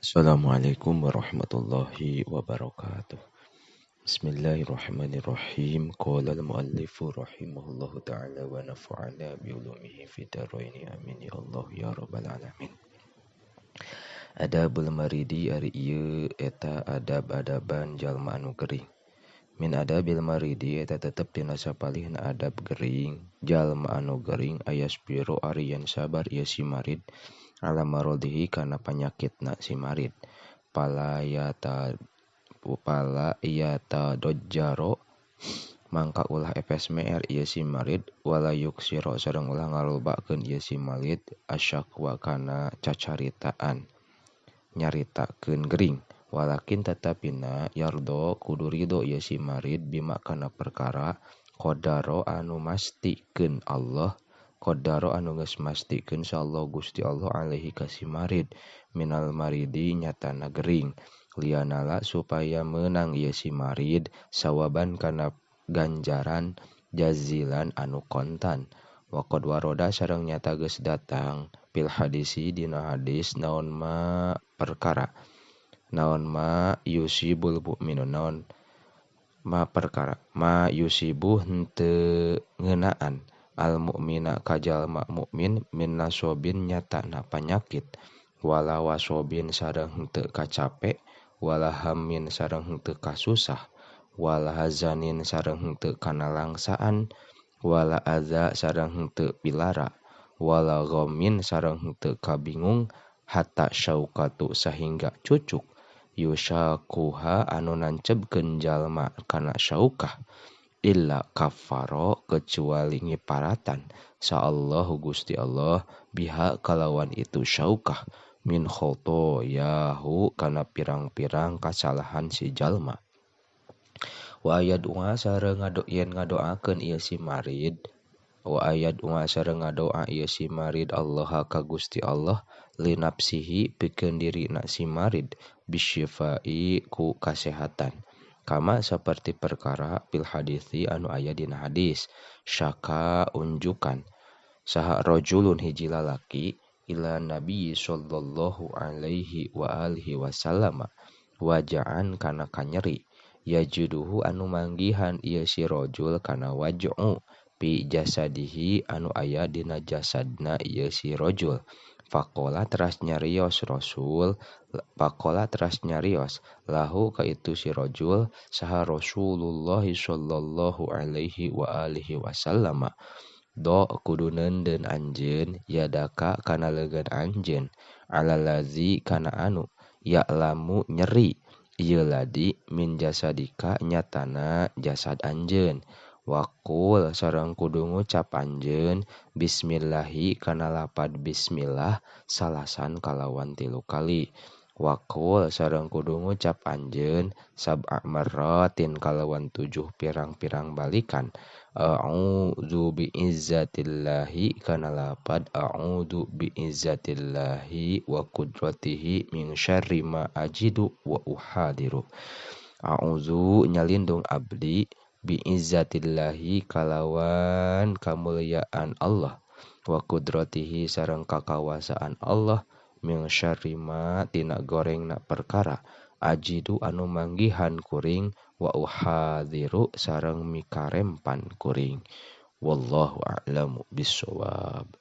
Assalamualaikum warahmatullahi wabarakatuh. Bismillahirrahmanirrahim. Qala al-muallifu rahimahullahu ta'ala wa nafa'ana bi ulumihi fid dharain. Amin ya Allah ya rabbal alamin. Adabul maridi ari ieu eta adab-adaban jalma anu gering. Min adabil maridi eta tetep dina sapalihna adab gering. Jalma anu gering ayasbiru ari yen sabar ieu si marid ala marodihi kana panyakitna si marid. Pala yatadojjaro mangka ulah epes meer ieu si marid wala yuksiro sareng ulah ngalobakeun ieu si marid asyakwa kana cacaritaan nyaritakeun gering. Walakin tetapina yardo kudu ridho ieu si marid bima kana perkara qadaro anu mastikeun Allah qadaro anu geus mastikeun insyaallah Gusti Allah alaihi ka si marid minal maridi nyatana gering lianala supaya meunang ieu si marid sawaban kana ganjaran jazilan anu kontan. Waqad waroda sareng nyata geus datang fil hadisi dina hadis naon ma perkara naon ma yusibul mukminu naon ma perkara ma yusibu henteu ngeunaan al mukmina ka jalma mukmin min nasobin nyatana panyakit wala wasobin sareng henteu kacape wala hammin sareng henteu kasusah wala hazanin sareng henteu kana langsaan wala adza sareng henteu pilara wala ghammin sareng henteu kabingung hatta syaukatu sahingga cucuk yushakuha anu nancebkeun jalma kana syaukah illa kafaro kecuali ngiparatan saallahu Gusti Allah biha kalawan itu syaukah min khotoyahu kana pirang-pirang kasalahan si jalma. Wa ayadua sareng yen ngadoakeun ieu si marid wa ayadua sareng ngadoa ieu si marid Allah ka Gusti Allah linapsihi pikeun dirina si marid bisyifai ku kasehatan kama saperti perkara fil hadisi anu aya dina hadis syaka unjukan saha rajulun hiji lalaki ila nabi sallallahu alaihi wa alihi wasallam wajaan kana kanyeri yajuduhu anu manggihan ieu si rajul kana waj'u pi jasadihi anu aya dina jasadna ieu si rajul. Faqala teras nyarios rasul faqala teras nyarios lahu ka itu si rajul saha Rasulullah sallallahu alaihi wa alihi wasallam do kudu neundeun anjeun yadaka kana leungeun anjeun alalazi kana anu ya'lamu nyeri ieu ladi min jasadika nyatana jasad anjeun. Waqul sareng kudu ngucap anjeun bismillahi kana lapad bismillah salasan kalawan 3 kali. Waqul sareng kudu ngucap anjeun sab'a marratin kalawan 7 pirang-pirang balikan. A'udzu bi'izzatillahi kana lapad a'udzu bi'izzatillahi wa qudratihi min syarri ma ajidu wa uhadiru. A'udzu nyalindung abdi bi'izzatillahi kalawan kamulyaan Allah wa qudratihi sareng kakawasaan Allah min syarri ma tina gorengna perkara ajidu anu manggihan kuring wa uhadiru sareng mikarempan kuring. Wallahu a'lamu bissawab.